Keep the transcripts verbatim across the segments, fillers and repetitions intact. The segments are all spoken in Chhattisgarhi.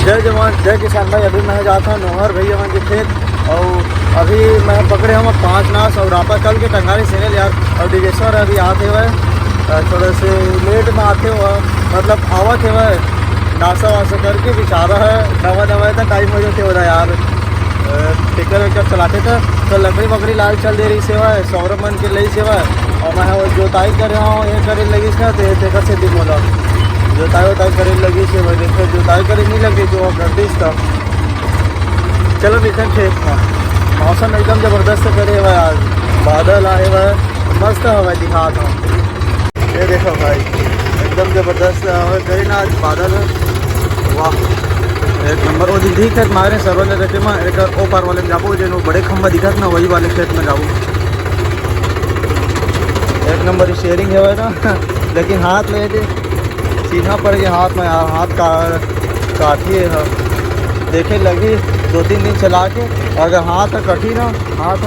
जय जवान, जय किसान भाई। अभी मैं जात हूँ नोहर भैया मन के खेत, और अभी मैं पकड़े हूँ पाँच नास और रापा कल के टंगारी सीने यार, और डिगेश्वर अभी आते हुए अ, थोड़ा से लेट में आते हुए, मतलब आवत हुए नासा वासा करके बेचारा है, नवा नवा इतना टाइम हो जाते हो रहा यार। अ, टेकर वेकर चलाते थे तो लकड़ी वकड़ी लाल चल दे रही सेवा है, सौरभ मन के लई सेवा है, और मैं वो जोताई कर रहा हूँ, ये करे लगी इसका तो ये टेकर से दिन बोला जोताई वोताई करे लगी सेवा, देखो जोताई करे नहीं लगे जो कर दी इसका। चलो मिथन खेत में, मौसम एकदम जबरदस्त करे हुआ है आज, बादल आए हुआ है, मस्त हवा दिखा था। ये देखो भाई, एकदम जबरदस्त हवा करे ना आज, बादल है, वाह एक नंबर। वो दिख है मारे सरवल रखे में एक ओ पार वाले में जाबो, जेन वो बड़े खंभा दिखत ना, वही वाले खेत में जाबो। एक नंबर शेयरिंग है ना लेकिन हाथ में दे सीधा पड़ गया हाथ में यार, हाथ का काटी है। देखे लगी दो तीन दिन चला के, अगर हाथ कटी ना, हाथ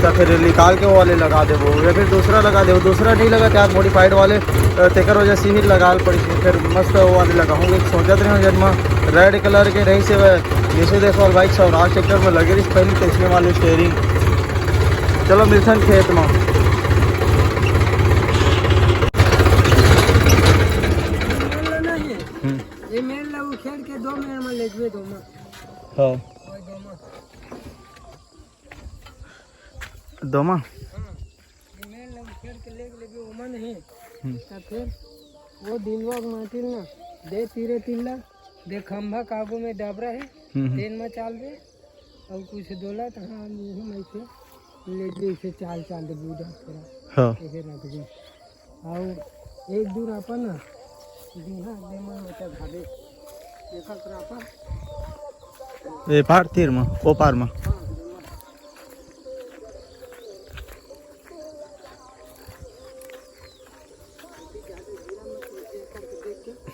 तो फिर निकाल के वो वाले लगा देबो या फिर दूसरा लगा देबो। दूसरा नहीं लगा यार, मॉडिफाइड वाले, अ, तेकर वजह से ही लगा पड़ी। फिर मस्त वो वाले लगाऊंगे, सोचत रहे जब मैं रेड कलर के रही से वह निशु देशवाल बाइक सौराज ट्रैक्टर में लगे रही पहले, तो इसमें वाले स्टेयरिंग। चलो मिलथन खेत में। मेड़ ला नहीं। हम्म। ये मेड़ ला उखेड़ के दो मेड़ में ले जबे, दो में। हाँ। और दो में। दोमा। हाँ। ये मेड़ ला उखेड़ के ले लेबे, ओमा नहीं। हम्म। तब फिर वो दिलवा के माटी ना, दे तीरे तिल्ला, दे खंभा काबू में डबरा है, हम्म, हम्म। तेन में चाल दे। और कुछ डोला तो हाँ, यही में से ले जे इसे चाल चाल दे बूढ़ा थोड़ा। हाँ। ऐसे रख दे। और एक दूर अपन ना, दीहा दे मन में तो भागे। देखा तो अपन। ए पार तीर में, ओ पार में।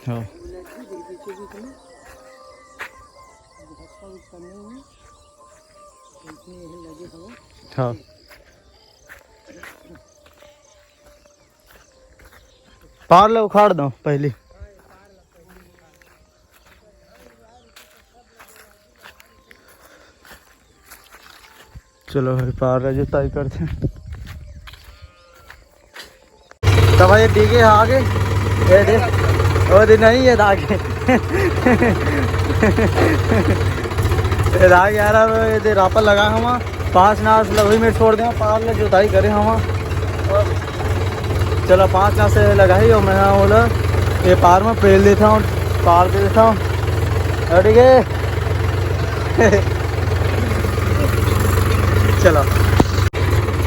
हाँ, दे मन। हाँ। हाँ। पार ले उखाड़ दो पहली। चलो भाई, पार ला जुताई करथे। तो भाई, डीगे आगे, ये दे, वो दे नहीं, ये आगे। ये आगे आ रहा है, ये दे रापा लगा हवा। पाँच नास लगही में छोड़ दे, पार ले जुताई करे हवा। चलो, पाँच नास से लगाही और मैं ओला ये पार में पेल देता हूँ, पार दे देता हूँ। अरे ठीक है। चलो,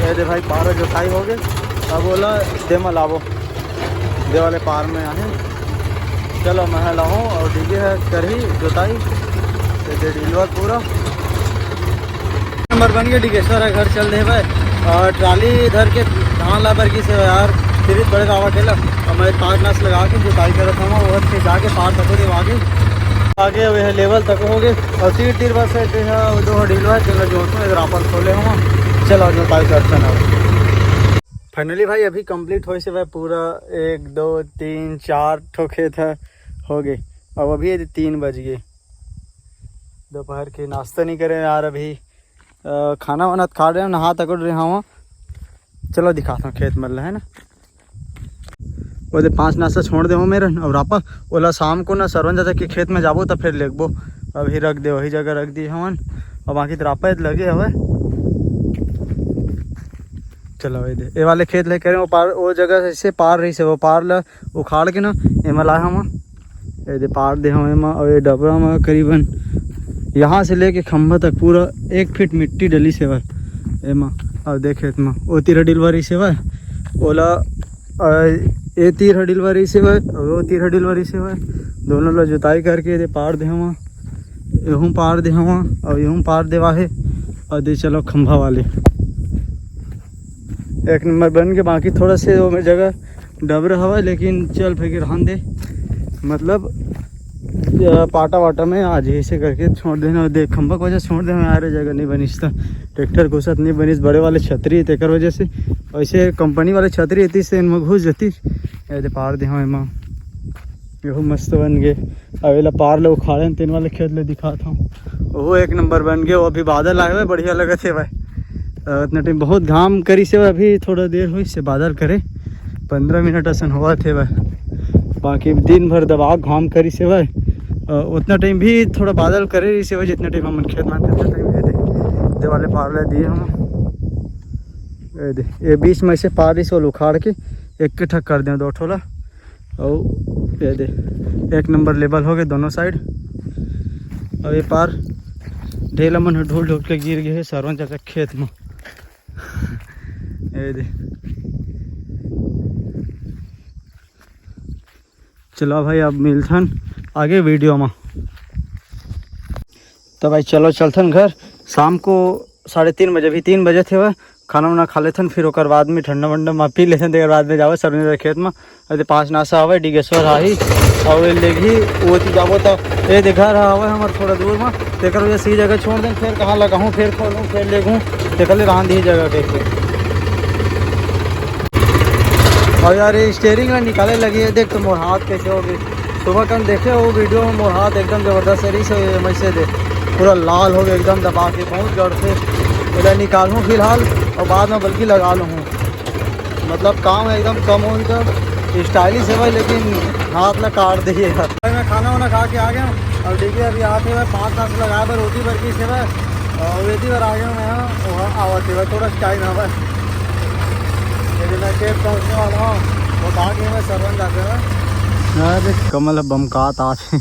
ये दे भाई, पार जुताई हो गए। अब ओला दे में लाबो, दे वाले पार में आहे। चलो, मैं लाऊँ और डीगे है करही जुताई, ये दे डीलवा पूरा। नंबर बन गया, डिगेश्वर है, घर चल दे भाई। और ट्राली धर के धान ला बर की से यार, फिर बड़े रावा ठेला। और मैं पाँच नास लगा के जुताई करत हूँ, वो अच्छे जाके पार तको दे आगे, आगे वे है लेवल तक हो गए। और तीर तीर बस है, जो है, वो दो डीलवा है, चलो जोड़ते हैं, इधर आपन खोले हुआ। चलो, जुताई करते हैं। फाइनली भाई, अभी कंप्लीट होए से भाई पूरा एक, दो, तीन, चार ठो खेत है, हो गए। अब अभी ये तीन बज गए, दोपहर के नाश्ता नहीं करे यार अभी। अ, खाना वाना खा रहे हो, नहा तक रहे हवा। चलो दिखाता हूँ खेत मल है ना, वो दे पाँच नासा छोड़ दे हो मेरे। और आपा ओला शाम को ना सरवन दादा के खेत में जाबो तो फिर लेगबो। अभी रख दे, वही जगह रख दिए हवन। और बाकी तो रापा लगे हवे। चलो, ये दे, ये वाले खेत लेके रहे, वो पार, वो जगह से पार रही से, वो पार ला उखाड़ के ना एमा लाए हवा। ये दे पार दे हवा एमा, और ये डबरा में करीबन यहाँ से लेके खंभा तक पूरा एक फीट मिट्टी डली से बा एमा। और देख खेत में वो तीर डीलवा रही से बा, ओला, अ, ये तीर डीलवा रही से बा, और वो तीर डीलवा रही से बा, दोनों ला जुताई करके ये दे पार दे हवा। एहू पार दे हवा और एहू पार देवा है। और दे चलो खंभा वाले एक नंबर बन के, बाकी थोड़ा से वो में जगह डबर हवा, लेकिन चल फिर रहन दे, मतलब, अ, पाटा वाटा में आज ऐसे करके छोड़ देना। देख खंभा को वजह छोड़ देना यार, जगह नहीं बनिस त ट्रैक्टर घुसत नहीं बनिस, बड़े वाले छतरी तेकर वजह से। ऐसे कंपनी वाले छतरी रहती से इनमें घुस जाती। ये दे पार दे हवा एमा। एहू मस्त बन गे। अब एला पार ले उखाड़े हन, तेन वाले खेत ले दिखात हूँ। ओहो एक नंबर बन गे। वो अभी बादल आए हुए, बढ़िया लगत हे भाई। अ, उतना टाइम बहुत घाम करिस हे, अभी थोड़ा देर होइस हे बादल करे, पंद्रह मिनट असन होवत हे भाई। बाकी दिन भर दबा घाम करिस हे भाई। अ, उतना टाइम भी थोड़ा बादल करे रहिस हे भाई, जितना टाइम हमन खेत में आते, उतना टाइम ये दे, दे वाले पार ले दिए हम। ये दे, ये बीच में से पार इस वाला उखाड़ के एक के ठक कर दें दो ठोला। अउ ये दे, एक नंबर लेवल हो गए दोनों साइड। अब ये पार ढेला मन ढूल ढूल के गिर गए हे सरवन चाचा के खेत में। ये दे, चलो भाई, अब मिलथन आगे वीडियो में। तो भाई चलो चलथन घर। शाम को साढ़े तीन बजे, अभी तीन बजे थे हुए, खाना वाना खा लेथन, फिर ओकर बाद में ठंडा वंडा में पी लेथन, तेकर बाद में जावे सरवन के खेत में। अरे पास नासा हवे, डिगेश्वर आही, और ये लेगही, वो ती जाबो तो ये दे घर हवे हमर थोड़ा दूर में, तेकर वजह से ये जगह छोड़ दें, फिर कहाँ लगाऊँ, फिर खोलूँ, फिर लेगूँ, तेकर ले रहन दी जगह कह के। और यार, ये स्टेयरिंग ला निकाले लगी है, देख तो मोर हाथ कैसे हो गई। सुबह कन देखे वो वीडियो में, मोर हाथ एकदम जबरदस्त रहिस हे, मैं से दे पूरा लाल हो गए एकदम दबा के, बहुत जड़ से। इधर निकालूँ फिलहाल और बाद में बल्कि लगा लूँ, मतलब काम एकदम कम हो इधर। स्टाइलिश है भाई, लेकिन हाथ ला काट दिए यार। भाई मैं खाना वाना खा के आ गया हूँ और देखिए अभी आते हुए पाँच नाश्ता लगाए बर रोटी बर की सेवा और वेदी बर आ गया हूँ मैं। वहाँ आवत है थोड़ा टाइम है बस। लेकिन मैं खेत पहुँचने वाला हूँ, वो कहा कि मैं सरवन जाते हुए। अरे कमल बमकात आथे।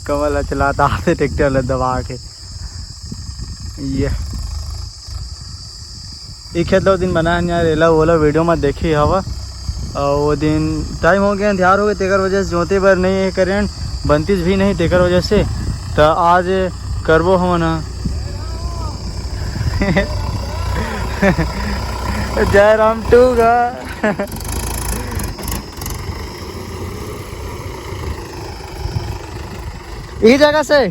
कमल चलाता आथे ट्रैक्टर ला दबा के। ये ये खेत ला वो दिन बनाए हन यार, एला ओला वीडियो में देखी हवा। और वो दिन टाइम हो गया, अंधियार हो गया, तेकर वजह से जोते बर नहीं है करेंट, बनतीस भी नहीं तेकर वजह से। तो आज करबो हमन ह। जय राम टू गा। ई जगह से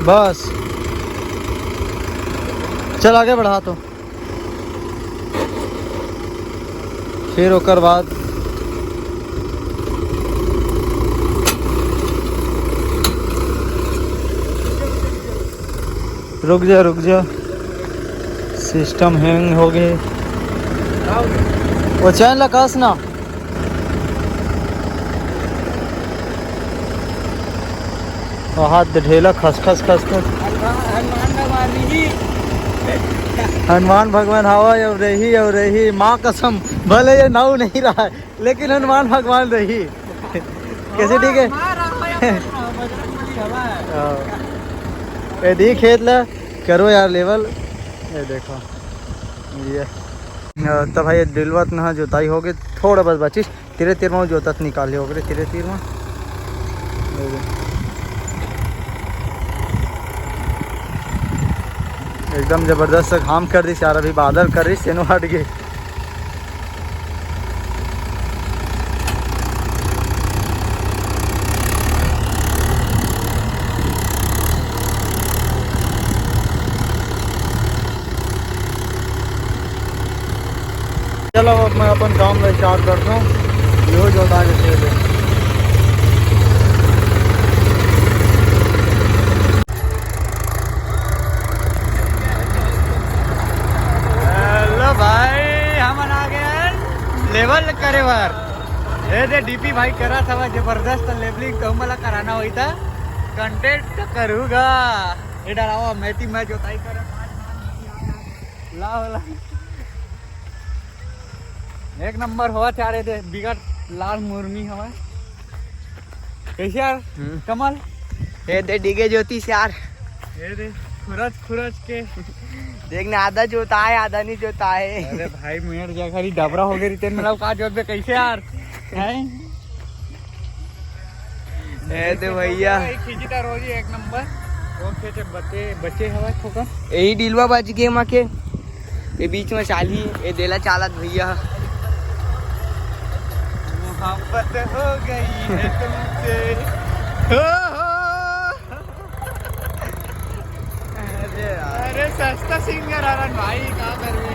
बस चल आगे बढ़ा तो। फिर ओकर बाद रुक जा, रुक जा, सिस्टम हैंग हो गए। वो चैन ला कस ना। और हाथ ढेला खस खस खस खस। हनुमान भगवान रही। हनुमान भगवान हवा, अब रही, अब रही, माँ कसम, भले ये नाव नहीं रहा है, लेकिन हनुमान भगवान रही। कैसे ठीक है? हाँ। ये दी खेत ला, करो यार लेवल। ये देखो, ये अ, तब भाई ये डिलवत ना जोताई हो गई, थोड़ा बस बचिस, तीरे तीर में जोतत निकाले हो गए, तीरे तीर में। एकदम जबरदस्त घाम कर दिस यार, अभी बादल कर रही, सेनो हट गए। चलो, अब मैं अपन काम ला स्टार्ट करता हूँ। यो जो आगे से दे। हेलो भाई, हमन आ गए लेवल करे बर। ए दे डीपी भाई करा था जबरदस्त लेवलिंग, तो हमला कराना होई था। कंटेंट तो करूँगा। ये डरावा मैटी मैं जोताई करे। ला वाला। एक नंबर होवत यार, ये दे बिगट लाल मुर्मी हवा। कैसे यार? हम्म। कमल? ये दे डिगे ज्योतिष यार। ये दे खुरच खुरच के। देखना, आधा जोता है, आधा नहीं जोता है। अरे भाई, मेड़ जा खाली डबरा हो गई रितेन, मतलब का जोत बे, कैसे यार? हैं? ए दे भैया। एक खींची तार हो जी, एक नंबर। वो खेते बचे, बचे हवा ठोकर। यही डिलवा बच गए माँ के। ये बीच में चाली, ये देला चालत भैया। मोहब्बत हो गई है तुमसे। हो, हो। अरे यार। ये सस्ता सिंगर हरन भाई, का करबे?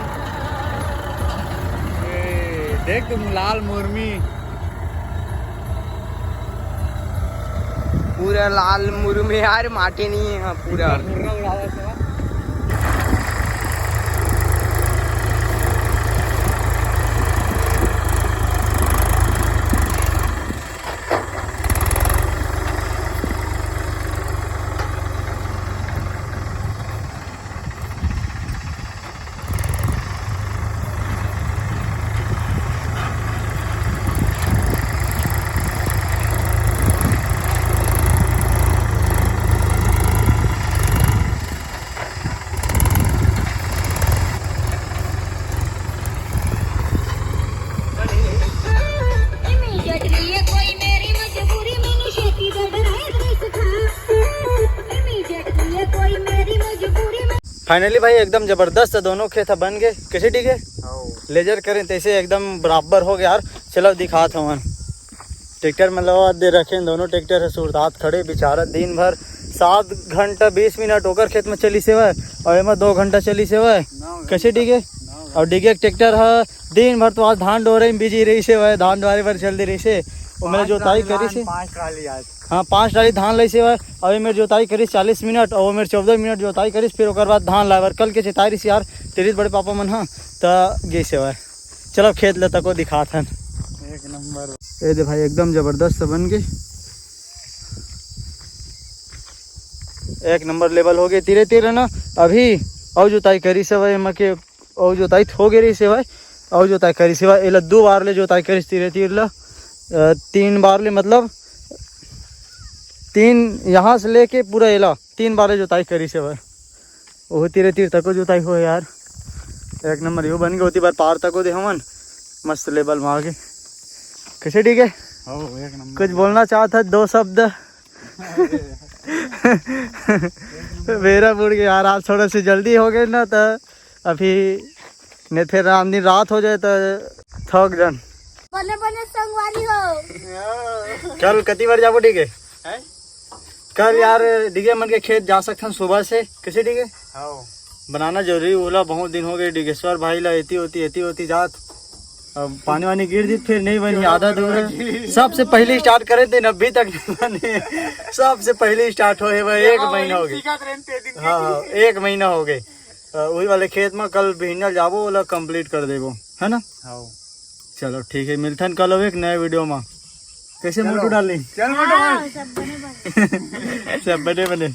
ए, देख तुम लाल मुर्मी। पूरा लाल मुर्मी यार, माटी नहीं है पूरा। मुर्रा उड़ावा था। फाइनली भाई एकदम जबरदस्त दोनों खेत ह बन गए। कैसे ठीक है? लेजर करें तैसे एकदम बराबर हो गया यार। चलो दिखात हवन। ट्रैक्टर में लगा दे रखे हैं दोनों। ट्रैक्टर है सुरतात खड़े बेचारा दिन भर सात घंटा बीस मिनट ओकर खेत में चली से हवय और एमा दो घंटा चली से हवय। कैसे ठीक है? और डिगे के ट्रैक्टर ह दिन भर तो आज धान डोरे में बिजी रही से हवय, धान डोरे बर चल दे रही से। वो मेरा जोताई करी से। हाँ, पाँच टाली धान लई से हवय। अभी मेर जोताई करिस चालीस मिनट, अउ मेर चौदह मिनट जोताई करिस, फिर ओकर बाद धान लाए बर कल के चिताई रिस यार, तेरी बड़े पापा मन ह, त गे से हवय। चलो खेत ल तको दिखात हन। एक नंबर। ए दे भाई, एकदम जबरदस्त बन के, एक नंबर लेवल हो गए तीरे तीर, है ना? अभी अउ जोताई करिस हवय, एमा के अउ जोताई हो गे रहिस हवय, अउ जोताई करिस हवय। एला दू बार ले जोताई करिस तीरे तीर ला, अ, तीन बार ले, मतलब तीन, यहाँ से लेके पूरा एला तीन बार ले जोताई करिस हवय। ओहू तीरे तीर तको जोताई होय यार, एक नंबर यो बन गए। ओती बार पार तको दे हमन मस्त लेवल में आगे। कैसे ठीक है? हो, एक नंबर। कुछ बोलना चाहत है दो शब्द? बेरा बुड़ गया यार, आज थोड़ा से जल्दी हो गए ना, तो अभी नहीं फिर राम दिन रात हो जाए तो थक जन। बने बने संगवारी हो। कल कति बार जाबो डीगे? हैं? कल यार डीगे मन के खेत जा सकथन सुबह से, कैसे डीगे? हाँ। बनाना जरूरी, ओला बहुत दिन हो गए डिगेश्वर भाई ला एती होती, एती होती जात। अब पानी वानी गिर दी फिर नहीं बनी, आधा दूर है। सबसे पहले स्टार्ट करे थे, अभी तक नहीं बने। सबसे पहले स्टार्ट होए भाई, एक महीना हो गया। हाँ, हाँ, एक महीना हो गए। अ, वही वाले खेत में कल बिहनिया जाबो, ओला कंप्लीट कर देबो, है ना? हाँ। चलो ठीक है, मिलथन कल अब एक नए वीडियो में। कैसे चलो। मोटू डार्लिंग? चल मोटू हाँ, भाई। सब बने बने। सब बने बने।